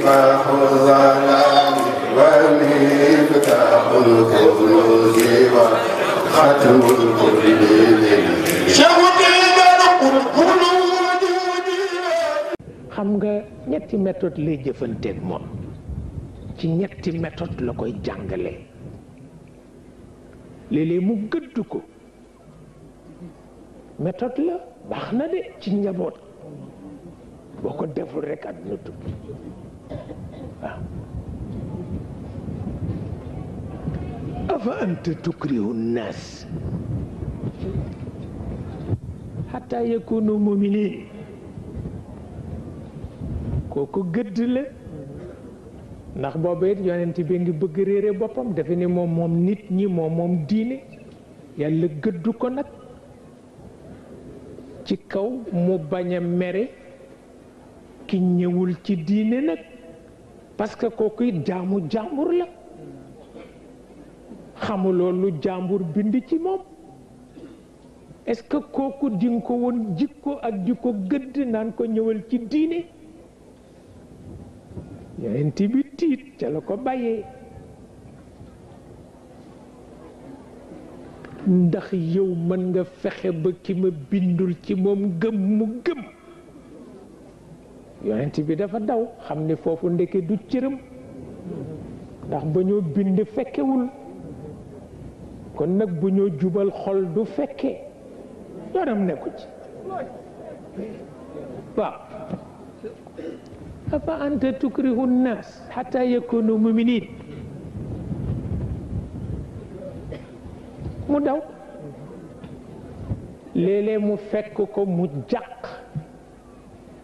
مصباح الظلام ومفتاح الكنوز وختم الكل xam nga ñetti méthode lay jëfanteeg moom ci ñetti méthode la koy jàngale léeg-léeg mu gëdd ko méthode la baax na de ci njaboot boo ko deful rek àdduna tukki waaw afa anta tukrihu nnaas hatta yakunu muminin kooku gëdd la ndax booba it yonent bi ngi bëgg réere boppam dafa ne moom nit ñi moom diine yàlla gëddu ko nag ci kaw mu bañ a mere ki ñëwul ci diine nag parce que kooku it jaamu jàmbur la xamuloo lu jàmbur bind ci moom est-ce que kooku di nga ko woon jikko ak di ko gëdd naan ko ñëwal ci diine yonent bi tiit ca la ko bàyyee ndax yow mën nga fexe ba ki ma bindul ci moom gëm mu gëm yonent bi dafa daw xam ne foofu ndeke du cëram ndax ba ñoo bind fekkewul kon nag bu ñoo jubal xol du fekke yoonam nekku ci waaw afa anta tukrihu nnaas hatta yakunu muminin mu daw léeg-léeg mu fekk ko mu jàq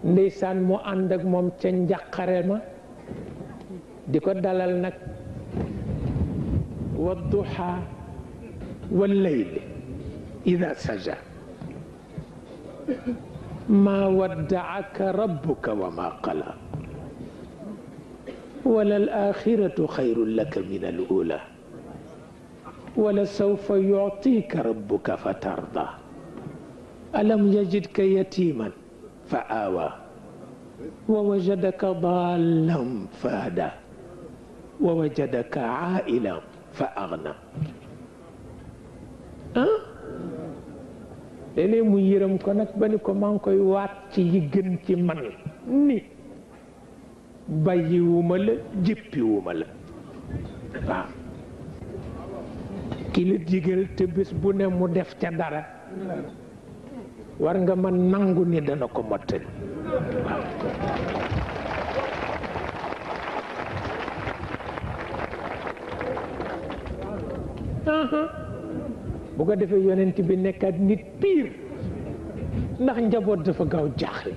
ndeysaan mu ànd ak moom ca njàqare ma di ko dalal nag wadduha wallayl ida saja ma waddaaka rabbuka wa ma qala wala al-axiratu xayrun laka min al-ula wala sawfa yu'tika rabbuka fatarda alam yajidka yatiman fa awa wa wajadaka dallan fa hada wa wajadaka ailan fa agna léeg-léeg mu yërëm ko nag ba ni ko maa ngi koy waat ci yi gën ci man ni bàyyiwuma la jëppiwuma la waaw ki la digal te bés bu ne mu def ca dara war nga ma nangu ni dana ko mottali waaw bu ko defee yonent bi nekkaat nit pire ndax njaboot dafa gaaw jaaxle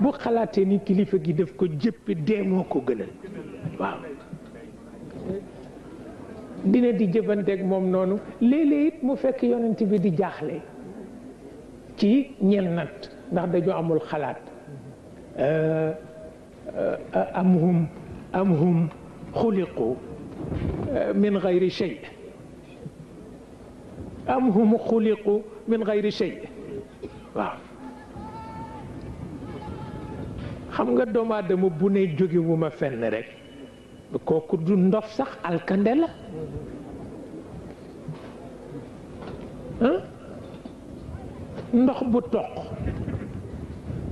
bu xalaatee ni kilifa gi daf ko jëppi dee moo ko gënal waaw dina di jëfanteeg moom noonu léeg-léeg it mu fekk yonent bi di jaaxle ci ñennat ndax dañu amul xalaat am hum xuliqu min gayri shay am hum xuliqu min gayri shay waaw xam nga doomu aadama bu ne jóge wu ma fenn rek kooku du ndof sax alkande la ndox bu toq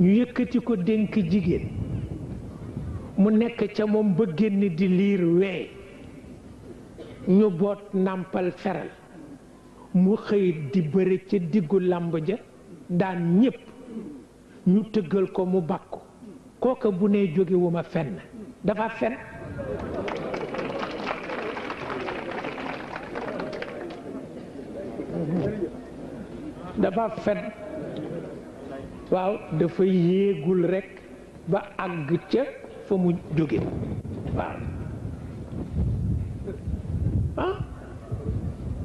ñu yëkkati ko dénk jigéen mu nekk ca moom ba génn di liir wee ñu boot nàmpal feral mu xëy di bëre ca diggu làmb ja daan ñépp ñu tëggal ko mu bàkku kooka bu nee jóge wu ma fenn dafa fen dafa fen waaw dafa yéegul rekk ba àgg ca fa mu jóge waaw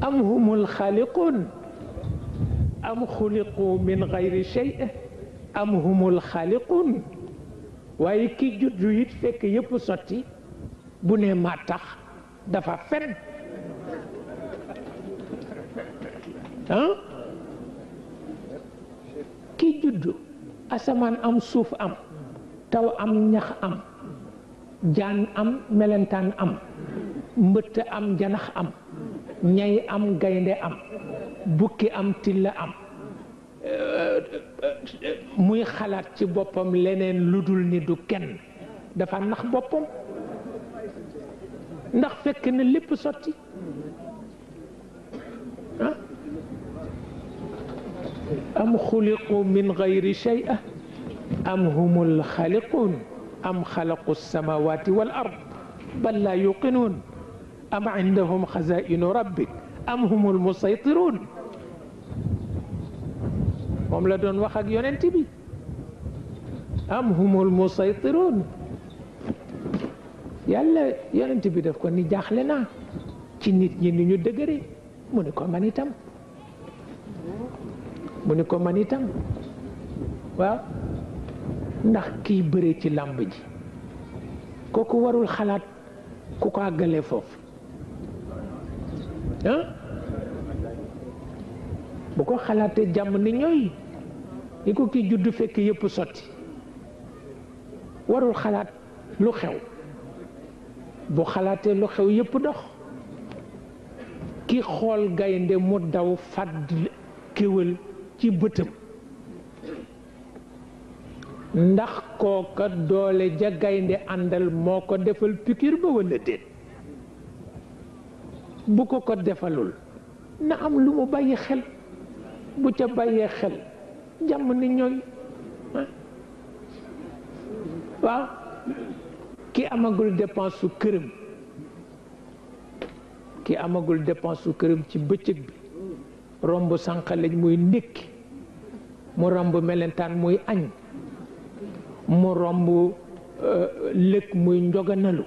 am humul xaaliquun am xuliqu min gayri shay am humul xaaliquun waaye ki juddu it fekk yépp sotti bu ne maa tax dafa fen ki juddu asamaan am suuf am taw am ñax am jaan am melentaan am mbëtt am janax am ñay am gaynde am bukki am tilla am muy xalaat ci boppam leneen lu dul ni du kenn dafa nax boppam ndax fekk na lépp sotti am xuliqu min gayri shay'a am humul xaaliquun am xalaqu samawati wal ard bal laa yuqinuun am indahum xazaa'inu rabbik am humul musaytiruun moom la doon wax ak yonent bi am humul musaytiruun yàlla yonent bi daf ko ni jaaxle naa ci nit ñi ni ñu dëgëre mu ni ko man itam waaw ndax kiy bëre ci làmb ji kooku warul xalaat ku ko àggalee foofu bu ko xalaatee jàmm ni ñooy ni ko kii judd fekk yëpp sotti warul xalaat lu xew bu xalaatee lu xew yëpp dox ki xool gaynde mu daw fàdd kéwél ci bëtam ndax kooka doole ja gaynde àndal moo ko defal piqûre ba walla déet bu ko defalul na am lu mu bàyyi xel bu ca bàyyee xel jàmm ni ñooy waaw ki amagul dépense su këram ci bëccëg bi romb sànqaleñ muy ndékki mu romb melentaan muy añ mu romb lëg muy njoganalu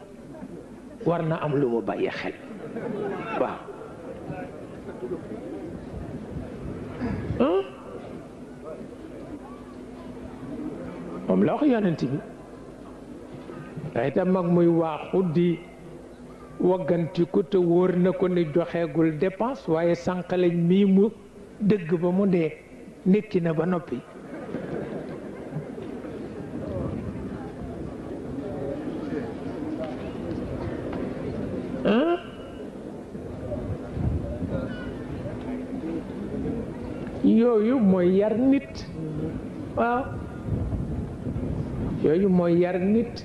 war na am lu mu bàyyi xel waaw moom la wax yonent bi day tam mag muy waaxu di waggantiku te wóor na ko ni joxeegul dépense waaye sànqaleñ mii mu dëgg ba mu dee nekki na ba noppi yooyu mooy yar nit waaw yooyu mooy yar nit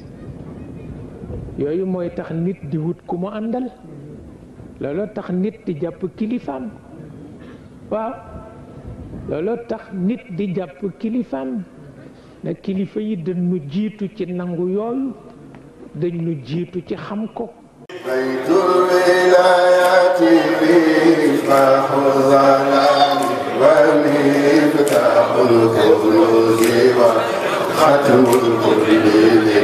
yooyu mooy tax nit di wut ku mu àndal looloo tax nit di jàpp kilifaam waaw looloo tax nit di jàpp kilifaam na kilifa yi dañu jiitu ci nangu yooyu dañu jiitu ci xam ko baytul wilaayati misbaahu zalaam wa miftaahul kunuuzi wa xatmul quluubi